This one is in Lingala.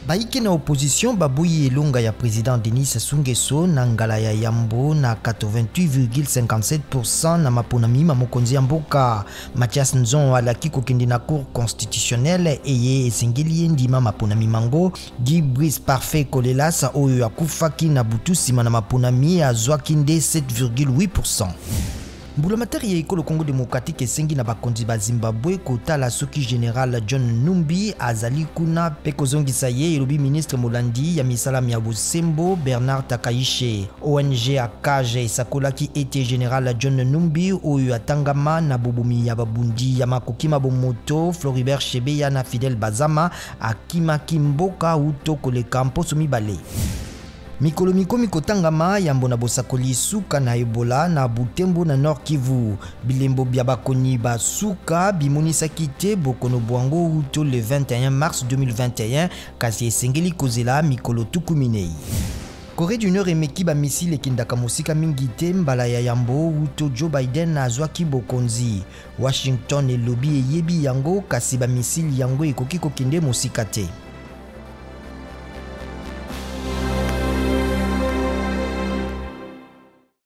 Baike na opposition baboyi elonga ya president Denis Sassou Nguesso na ngala ya yambo na 88,57% na maponami ma mokonzi ya mboka. Mathias Nzon alaki kokende na cour constitutionnelle eye esengeli ye ndima maponami mango. Guy Brice Parfait Kolelas oyo akufaki na butu nsima na maponami azwaki nde 7,8%. Mbulamatari ya ekolo Congo democratique esengi na bakonzi ba Zimbabwe kotala soki general John Numbi azali kuna pe kozongisa ye, elobi ministre molandi ya misala mya bosembo Bernard Takaishe. ONG ACAJ esakolaki ete general John Numbi oyo atangama na bobomi ya babundi ya makoki ma bomoto Floribert Chebeya na Fidel Bazama akimaki mboka uto koleka mposo mibale. Mikolo mikomi kotangama yambo na bosakoli suka na Ebola na Butembo na Nord Kivu. Bilembo bya bakoni ba suka bimonisaki te bokono bwango uto le 21 mars 2021, kasi esengeli kozela mikolo 40. Corée du Nord emeki ba missile ekendaka mosika mingi te mbala ya yambo uto Joe Biden azwaki bokonzi. Washington elobi eyebi yango kasi ba missile yango ekoki kokende mosika te.